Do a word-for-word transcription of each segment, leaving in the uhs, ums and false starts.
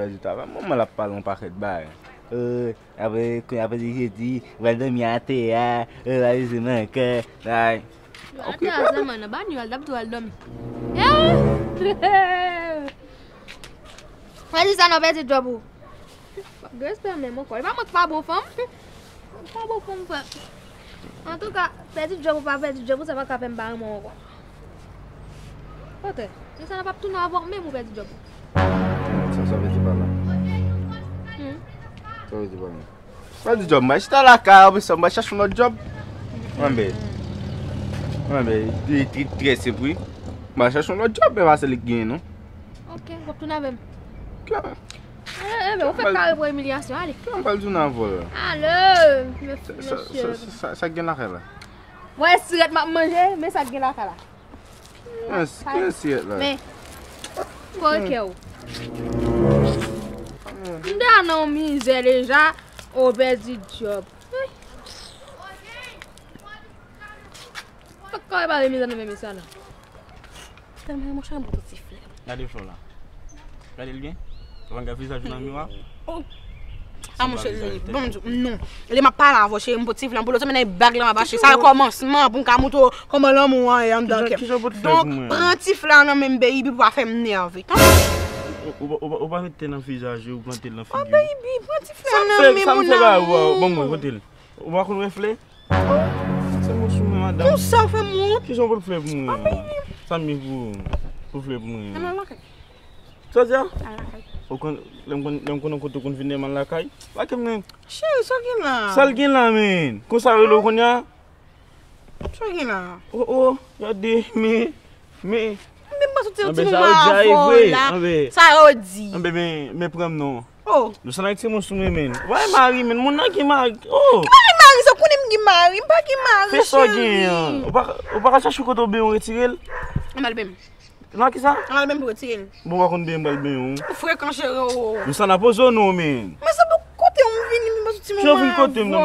Rezilta, manman l ap pale yon pakèt bagay. Euh, apre, apre di jedi, ou pral dòmi atè a, euh, la vizye nan kè, ay. Atè a sèlman, nan banyèl, l ap tou al dòmi. Eh! Mwen di sa nan pèdi djòb ou. Respè menm ankò. E pa mwen ki pa bon fanm. Pa bon fanm, frè. Antouka, pèdi djòb ou pa pèdi djòb ou, sa pa ka fè m pa renmen w ankò. Pote, se sa nan p ap tounen avè w menm ou pèdi djòb ou. Sa, sa vle di pa la. Hmm. Sa vle di pa la. Pèdi djòb, m pa chita lakay, apre sa, m pa chache yon lòt djòb. Mwen, ben. Mwen, ben, li, li trè senp, wi. M pa chache yon lòt djòb, men pa se li k genyen, non. Ok, w ap tounen avè m. Kè. Ale, e, men, ou fè kare pou imilyasyon, ale. Kè m pral tounen avè w la. Ale, mesye. Sa, sa, sa, sa, sa k gen lakay la? Wè, sirèt m ap manje, men sa k gen lakay la. Yes, yes, yes, la. Men, kore kè w. M te nan yon mizè deja, ou pèdi djòb. Fòk kore pale mizè nan men mesye a la. Tèlman, monchè, m pran ti flè. Gade flè w la. Gade l byen. Ou konn gade vizaj ou nan miwa? Oh. A, monchè, li, bon, m di w, non. Lè m ap pale avè w, cheri, m pot ti flè an pou l, ou te mennen bag la m ap achte. Sa kòmansman pou m ka montre w kòman lanmou an ye anndan kè m. Donk, pran ti flè an nan men m, baby, pou pa fè m nève. Ou, ou, ou, ou pa mete nan vizaj ou, ou plante l nan figi w. Oh, baby, pran ti flè an nan men m, mon amour. Ban mwen, kote l? Ou pa konn wè flè? Se mwen sou mwen, madanm. Konsa w fè m wont. Kijan w pot flè pou mwen? Ah, baby. Sa m gen pou, pou flè pou mwen? Al lakay. Sa w di a? Al lakay. Ou konn, lè m konn, lè m konn kote w konn vin, m al lakay. Lakay m nan. Cheri, sa w gen la? Sa l gen la, men? Konsa rele w kounye a? Sa w gen la? Oh, oh, gade, men, men. Men m pa soti yon ti moman avè w la. Sa yo di. Anben, men, men pran m non. Oh. Nou sa nan ti moun sou mwen, men. Ou pa gen mari, men. Moun nan gen mari. Oh. Ki pa gen mari, sa w konnen m gen mari. M pa gen mari, cheri. Fè sa w gen an. Ou pa, ou pa ka chache kote w benyen w retire l? Ann al benyen m. Nan kisa? Ann al benyen m pou retire l. Bon, ou pa konn benyen m pral benyen w. Ou frekan, cheri, oh. Nou sa nan poze w non, men. Men se pou kote w m vini, m pa soti moun avè w. Jan w vin kote m nan,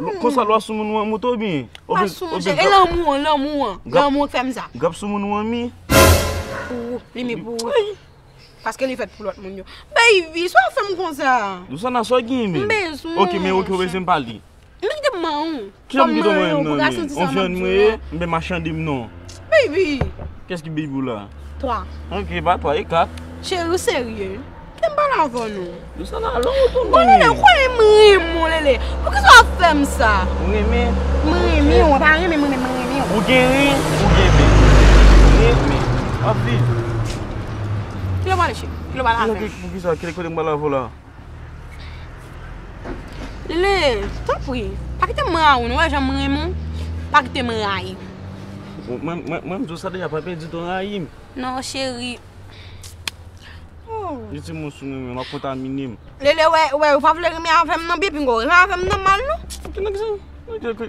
men. Konsa lwa sou moun ou an monte w byen. Pa sou moun, cheri. E lanmou an, lanmou an. Lanmou an k fè m sa. Grap sou moun ou an mi. Pou ou, li mi pou ou. Paske li fèt pou lòt moun yo. Baby, sa w fè m konsa? Dousa nan sa w gen, men. M bezwen w. Ok, men ok, ou bezwen m pale. Men kite m manyen w. Kijan m kite w manyen m nan, men? On vyann mwen ye, m pe machande m non. Baby. Kiyès ki baby w la? Twa. Ok, pa twa, e kat. Cheri, ou serye? Kite m pale avè w non. Dousa nan, lè w tounen. Bon, Lele, ou konnen m renmen w, Lele. Poukisa w ap fè m sa? Ou renmen? M renmen w, pa renmen m, renmen, m renmen w. Ou gen ren, ou gen men. Renmen. W ap viv. Kilè w prale, cheri? Kilè w prale avè m? Poukisa? Kilè kote m prale avè w la? Lele, tanpri, pa kite m rayi w, nou wè jan m renmen w, pa kite m rayi w. Mwen, mwen, mwen, m di w sa deja, pa pèdi tan rayi m. Non, cheri. Oh. Li ti moun sou mwen, men, m ap kontamine m. Lele, wè, wè, ou pa vle renmen avè m non, byen pinga w renmen avè m nòmal, non. Ok, nan kisa? Ok, ok.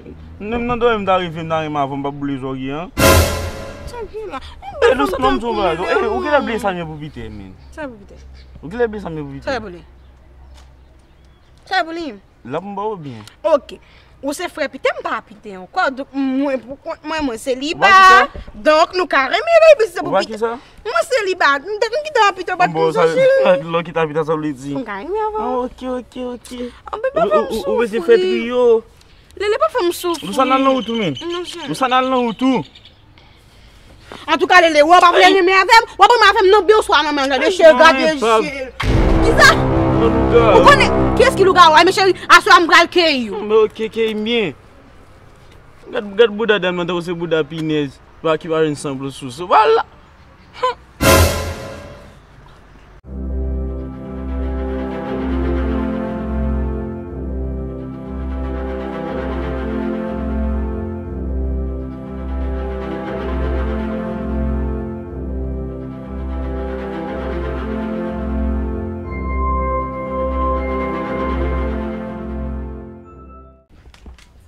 Menm nan dòmi m ta reve, m ta renmen avè w, m p ap boule zòrye an. Tanpri la. E, Dousa, non, m di w bagay. E, ou genlè bliye sa m ye pou pite, men. Sa pou pite? Ou genlè bliye sa m ye pou pite? Sa pou li? Sa pou li? L ap m ba w byen. Ok. Ou se frè Pite, m pa Pite ankò. Donk, mwen pou kont mwen, mwen seliba. Ou pa Pite? Donk, nou ka renmen, baby, se pou Pite. Ou pa ki sa? Mwen seliba. M te konn kite w a Pite, ou pa t konn sa, cheri. Lè w kite a Pite, sa vle di? M ka renmen avè w. Ah, ok, ok, ok. Anben, pa fè m soufri. Ou, ou, ou bezwen fè triyo. Lele, pa fè m soufri. Nou sa n al nan wout ou, men. Non, cheri. Nou sa n al nan wout ou. Antouka, Lele, wè w pa vle renmen avè m, w ap renmen avè m nan boswa nan men, gade cheri, gade je l. Kisa? Ou konnen kiyès ki lougawou a? Men cheri, aswè a m pral keyi w. Men ok, keyi m byen. Gad, gad bouda dam nan, tankou se bouda pinèz. Pa ki pa jwenn sanble sou sou. Vwala.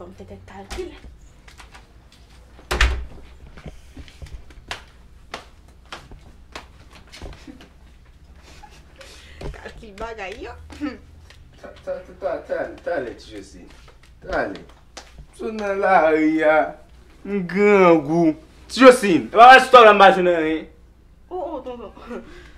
Fò m fè kèk kalkil. Kalkil bagay yo. Ta, ta, ta, ta, ta, talè, ti Josine. Talè. Sot nan lari a. M grangou. Ti Josine, e pa wè sou tòl la m pa jwenn anyen. Oh, oh, tonton.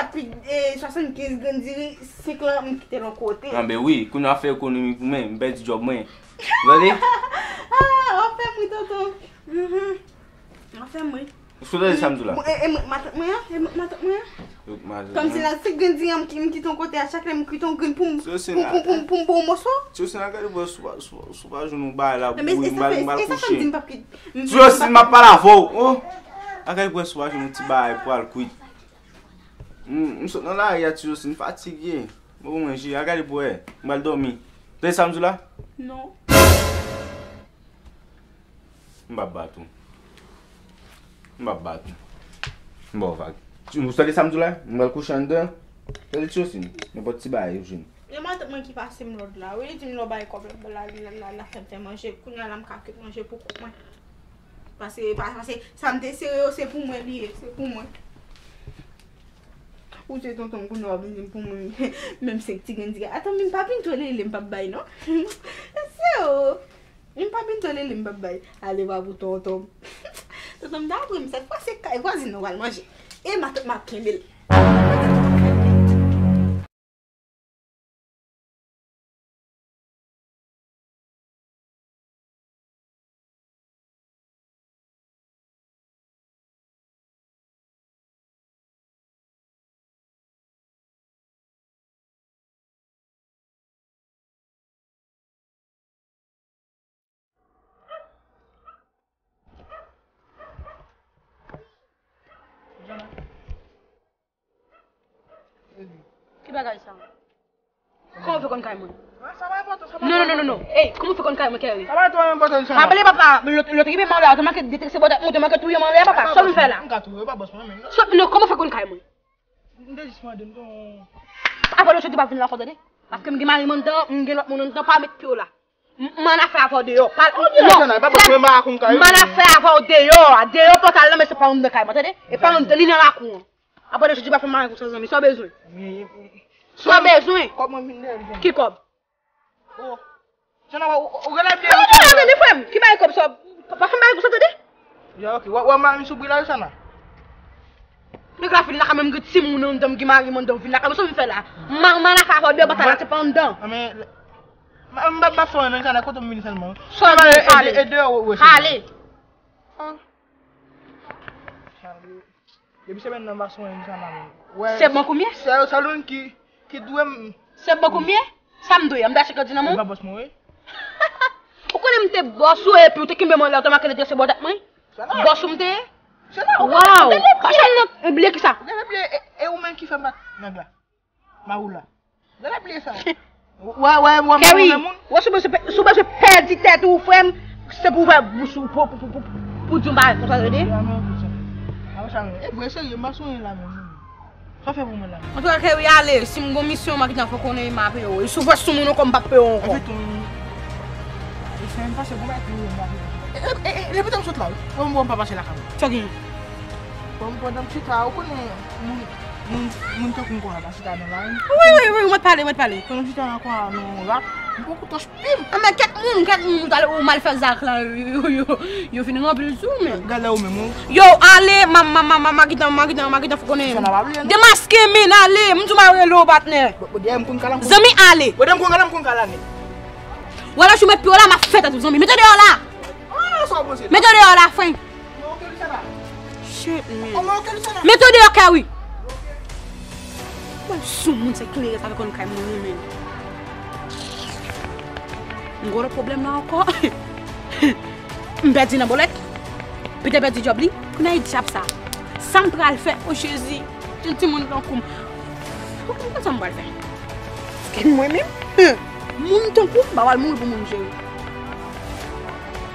ta pli, e, swasannkenz grenn diri, senk lan, m kite l yon kote. Anben wi, kounye a fè ekonomi pou mwen, m pèdi djòb mwen. Ou tande? Ah, w ap fè m ri, tonton. Mhm. W ap fè m ri. Ou tande sa m di w la? E, e, matant mwen an? E, matant mwen an? Kòmsi nan senk grenn diri an, m ki-, m kite yon kote a, chak lè m kite yon grenn pou m, pou, pou, pou, pou m ba w moso. Tyosin, a gade pou wè si w pa, si w pa, si w pa jwenn yon bagay la pou ou, m pral, m pral kouche. Tyosin, m ap pale avè w. Oh! A gade pou wè si w pa jwenn yon ti bagay pou al kwit. M, m sot nan lari a, Tyosin, m fatige. Mwen pou manje, a gade pou wè. M pral dòmi. Tande sa m di w la? Non. M p ap bat ou. M p ap bat ou. M ba w vag. Ou tande sa m di w la? M pral kouche anndan. Tande Tyosin, nenpòt ti bagay ou jwenn. E matant mwen ki pase m lòd la. Wi, li di m lè w bay kòb la, la, la, la, la fè m fè manje. Kounye a la m ka kwit manje pou kont mwen. Paske, pa-, paske sa m te sere yo, se pou mwen li ye, se pou mwen. Ou se tonton m kounye a w ap vin di m pou mwen, menm senk ti grenn diri. Atan, men m pa pinto lele m p ap bay, non. Se yo. M pa pinto lele m p ap bay. Ale va pou tonton m. Tonton m ta pran m sèt fwa, se kay vwazin nan w al manje. E matant m ap kenbe l. Ki bagay sa? Kòman w fè konn kay mwen? Non, non, non, non, non. Ey, kòman w fè konn kay mwen, Kerry? Apele papa, lòt, lòt rive m anlè a, te manke detekse bòt ak mwen, te manke touye m anlè a, papa. Sa w vin fè la? Sa, non, kòman w fè konn kay mwen? Apre lòt jou, w pa vin la ankò, tande? Paske m gen mari m anndan, m gen lòt moun anndan, pa met pye w la. M ann afè avè w deyò. Pa, non, frè, m ann afè avè w deyò a. Deyò pòtal la, men se pa anndan kay mwen, tande? E pa anndan, ni nan lakou an. Apre de jodi, pa fè mari konsa, zanmi. Sa w bezwen? Sa w bezwen? Kòb mwen vin dèyè m. Ki kòb? Oh. Jana, ou, ou, ou genlè bliye. Ou genlè bliye, frè m. Ki bagay kòb sa? Pa fè mari konsa, tande? Ya, ok. Wè, wè mari m sou bri la, Jana. Nèg la vin lakay mwen, m gen timoun anndan, m gen mari m anndan, vin lakay mwen, sa w vin fè la? M ann afè avè w deyò, pòtal la, se pa anndan. Men, m, m, m ap fè anyen, Jana, kote m vin sèlman. Sa w vle, ale. E deyò, wè, ale. Depi semèn nan m pa sonje m sa nan men. Wè, se bon koumye? Se, se loun ki, ki dwe m. Se bon koumye? Sa m dwe, m ta cheke di nan men w. Ou pa bòs mwen, wi. Ou konnen m te bòs ou epi ou te kenbe mwen lè ou te make te se bò tèt mwen? Bòs ou m te ye? Waw! Pa janm nan, ou bliye ki sa? Ou genlè bliye, e, e ou menm ki fè m bat nèg la. Mawoula. Gade bliye sa. Wè, wè, wè, mwen, mwen, moun. Wè, si w bezwen pè-, si w bezwen pèdi tèt ou, frè m, se pou w fè bouch ou, pou, pou, pou, pou, pou di yon bagay konsa, tande? E vre, serye, m pa sonje la menm, moun. Sa w fè pou mwen la? Antouka, Kerry, ale, si m gon misyon, m a gentan fè w konnen, m a peye w. E si w fè sou moun ankò, m p ap peye w ankò. Anfèt, e, e, e, e, depi tan m sot la, wi. Mwen, mwen, m pa pase lakay mwen. Sa w genyen? Bon, pandan m chita, ou konnen moun, moun, moun tankou m konn ap chita nan lari. Wi, wi, wi, mwen t pale, mwen t pale. Pandan m chita nan kwen an, nan yon rak, m pran kouto, pim! Anben, kèk moun, kèk moun, ou t al, ou mal fè zak la, yo, yo, yo, yo vin ranpli l sou, men. Gade ou menm, ou. Yo, ale, ma, ma, ma, ma, ma, gentan, ma, gentan, ma, gentan, fò konnen. Sa n ap pale, non? Demaske, men, ale, m di w m a rele w, patnè. Bon, bon, dèyè m konn kala, m konn. Zanmi, ale. Bon, dèyè m konn kala, m konn kala, men. Wala, si w met pye w la, m ap fè tèt ou, zanmi. Mete w deyò la. Ah, sa w panse? Mete w deyò la, fren. Shit, man. Mete w deyò, Kerry. Mwen sou moun se klerès avèk yon kay mwen renmen. M gwo lòt pwoblèm la ankò. M pèdi nan bòlèt. Pete pèdi djòb li. Kounye a e djab sa. Sa m pral fè, o Jezi. Ti, timoun tankou m. Ou konn sa m pral fè? Paske mwen menm, hmm, moun tankou m, ba w al mouri pou moun jere.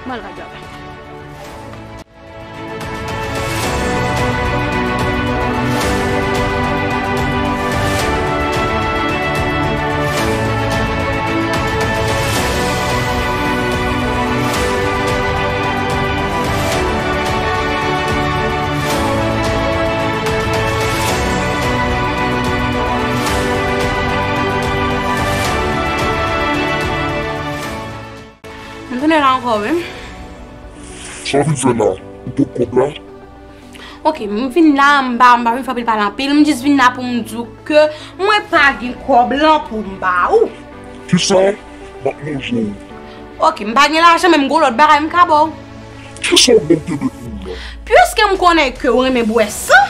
M al radyo avè l. M tounen la ankò, wi. Sa w vin fè la? Ou pot kòb la? Ok, m vin la, m pa, m pa vin fè anpil pale anpil, m jis vin la pou m di w ke mwen pa gen kòb lan pou m ba ou. Kisa? M ap manje w. Ok, m pa gen lajan, men m gon lòt bagay m ka ba w. Kisa w ban m kenbe pou ou la? Piske m konnen ke w renmen bwè san.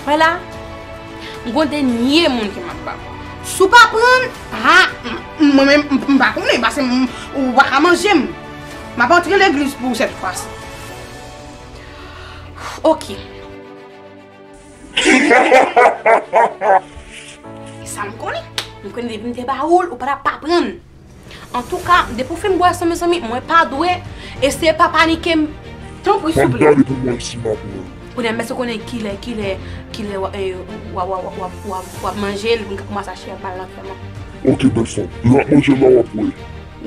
Vwala. M gon dènye moun ke m ap ba w. Si w pa pran l, ha, m, mwen menm, m, m pa konnen, paske m, ou pa ka manje m. M ap antre legliz pou ou sèt fwa si. Ok. E sa m konnen. M konnen depi m te ba ou l, ou pa t ap pa pran l. Antouka, depi w fin bwè san, mezanmi, mwen pa dwe eseye pa panike m. Tanpri, souple. M ap gade pou m wè si m ap pran l. Kounye a, m bezwen konnen kilè, kilè, kilè w, eh, w, w, w ap manje l, m ka kòmanse achte l, m al nan fèman. Ok, bèl fanm. Lè w ap manje l la, w ap wè.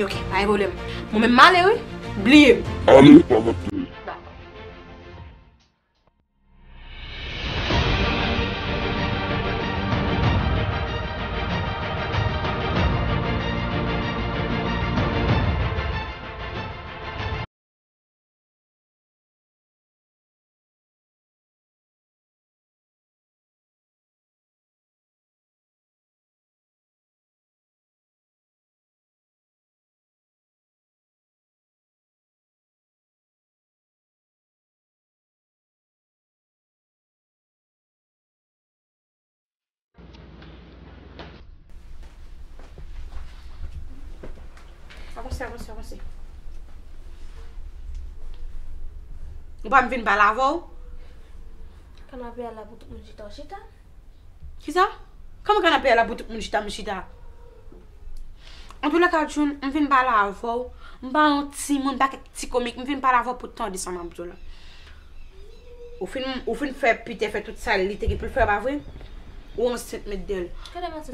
Ok, pa gen pwoblèm. Mwen menm, m ale, wi. Bliye m. Ale, pa mèt peye. Dakò. Avanse, avanse, avanse. Ou pa m vin pale avè w? Kanapè a la pou tout moun chita, w chita. Kisa? Kòman kanapè a la pou tout moun chita, m chita? Antoulèka, June, m vin pale avè w. M pa yon timoun, pa kèk ti komik. M vin pale avè w pou tande sa m ap di w la. Ou fin, ou fin fè Peter fè tout sa li te gen pou l fè, pa vre? Ou ansent met dèyè l.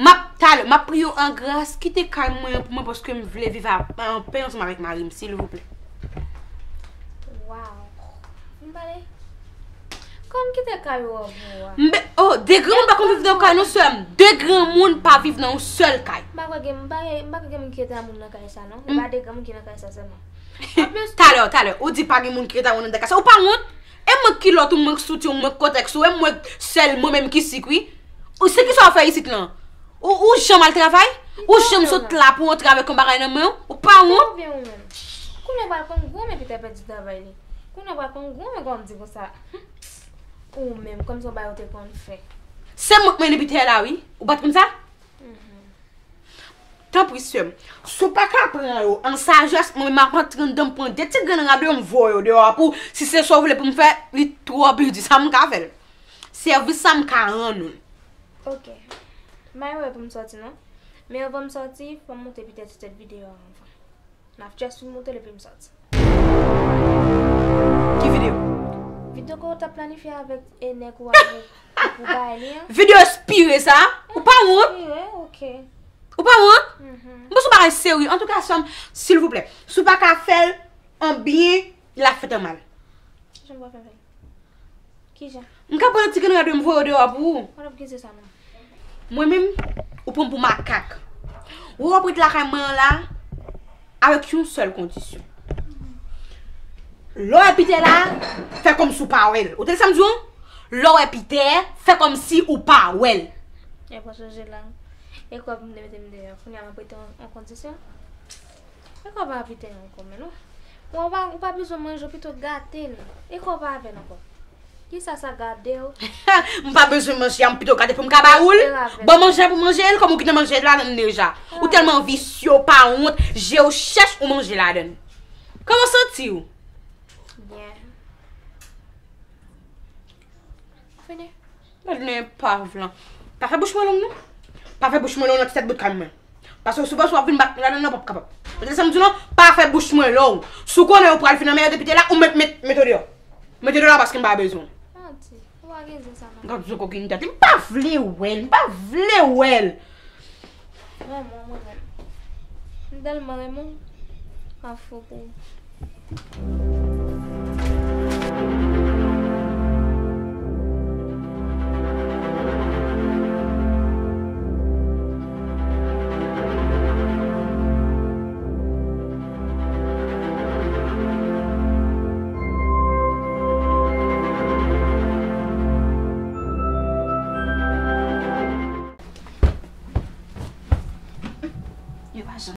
M ap, talè, m ap priye w an gras, kite kay mwen an pou mwen, paske m vle viv a, an pè ansanm avèk mari m, silvouplè. Waw. M pale. Kòm kite kay ou an pou ou a. M be-, oh, de granmoun pa konn viv nan kay non, sè m. De granmoun pa viv nan yon sèl kay. M pa kwè gen, m pa, m pa kwè gen moun ki rete a moun nan kay sa non. E pa de granmoun ki nan kay sa sèlman. Anplis, talè, talè, ou di pa gen moun ki rete a moun nan kay sa. Ou pa wont? E mwen k kilòt ou, mwen k soutyen ou, mwen k kotèks ou, e mwen sèl mwen menm ki sik wi. Ou se kisa w ap fè isit lan? Ou, ou janm al travay? Ou janm sot la pou w antre avèk yon bagay nan men w? Ou pa wont? Kounye a pral pran gwo men Peter pèdi travay li. Kounye a pral pran gwo men kòm di konsa. Ou menm, kòmsi w bay ou te konn fè. Se mwen k mennen Peter la wi. Ou pa t konn sa? Tanpri, sè m, si w pa ka pran yo an sajès, mwen menm m ap antre anndan, m pran de ti grenn rad yo, m voye yo deyò a pou w. Si se sa w vle pou m fè, li twò piti, sa m ka fè l. Sèvis sa m ka rann ou. Ok. M pa gen wè pou m sòti non. Men anvan m sòti, fò m montre Peter ti tèt videyo a anvan. N ap just fin monte l epi m sòti. Ki videyo? Videyo ke w t ap planifye avèk, e, nèg ou a pou, pou bay li an. Videyo espire sa? Ou pa wont? Espire, ok. Ou pa wont? M panse w bagay serye. Antouka, sè m, silvouplè, si w pa ka fè l an byen, l ap fèt an mal. Kijan w pral fè l? Kijan? M ka pran ti grenn rad yo, m voye yo deyò pou ou. Mwen menm, ou pran m pou makak. Ou wè w ap ret lakay mwen an la, avèk yon sèl kondisyon. Lè w wè Peter la, fè kòmsi w pa wè l. Ou tande sa m di w? Lè w wè Peter, fè kòmsi ou pa wè l. E pa sonje la. E kòb m te mete m deyò. Kounye a m ap rete an, an kondisyon. E kòb a Peter ankò, men non. Bon, ou pa, ou pa bezwen manje, w pito gate l. E kòb a avè l ankò. Kisa sa gade w? M pa bezwen manje a, m pito gade pou m ka ba ou l. Bon, manje pou manje l, kòm ou gentan manje ladann deja. Ou tèlman visye, ou pa wont, je w chèch, ou manje ladann. Kòman w santi w? Byen. Fini. Gad nan epav lan. Pa fè bouch mwen long non. Pa fè bouch mwen long nan ti tèt bout kay mwen. Paske si w panse w ap vin bat mwen ladann nan, w p ap kapab. Ou tande sa m di w lan? Pa fè bouch mwen long. Si w konnen ou pral fin anmède Peter la, ou met, met, mete w deyò. Mete w deyò paske m pa bezwen w. Manti. Ou pa gen zen sa non. Gad zo kokenn tèt li. M pa vle wè l. M pa vle wè l. Renmen w, mwen menm. M tèlman renmen w. M ap fou pou ou. Yo pa janm.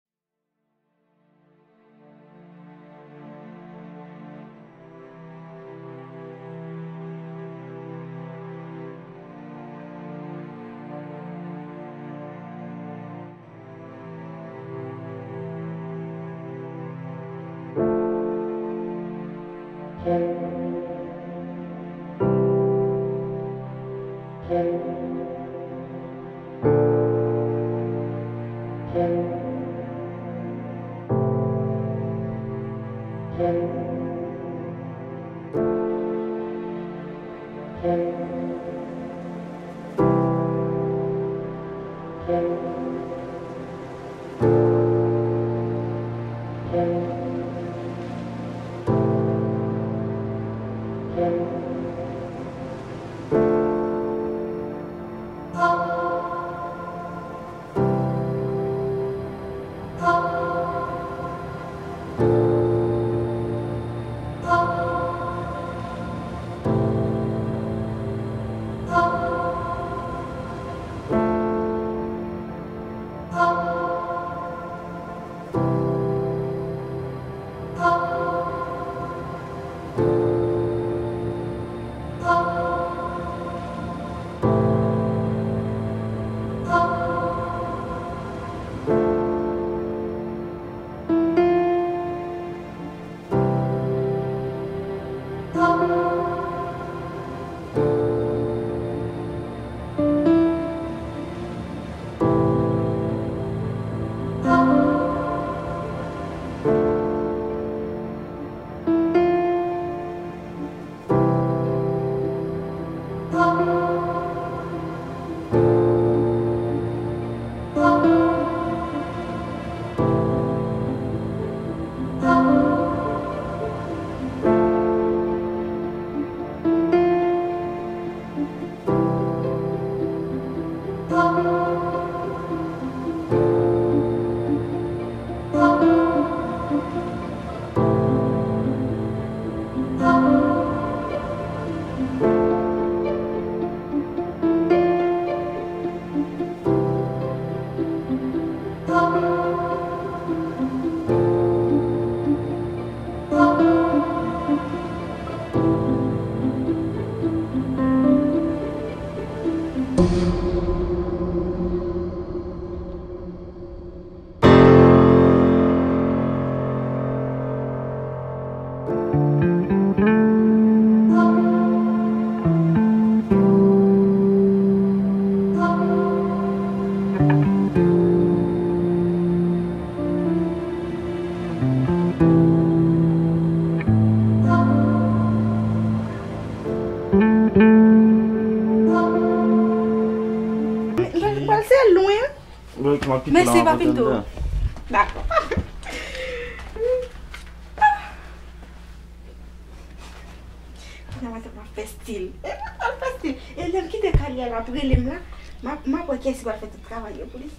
Lwen? Wi, m ap kite Mèsi, la, m pa ap fin antann tou. dan. Dakò. Kounya matant m ap fè stil. E matant m ap fè stil. E lè m kite kay li a, l ap rele m la. M ap, m ap wè kiyès ki pral fè tout travay yo pou li.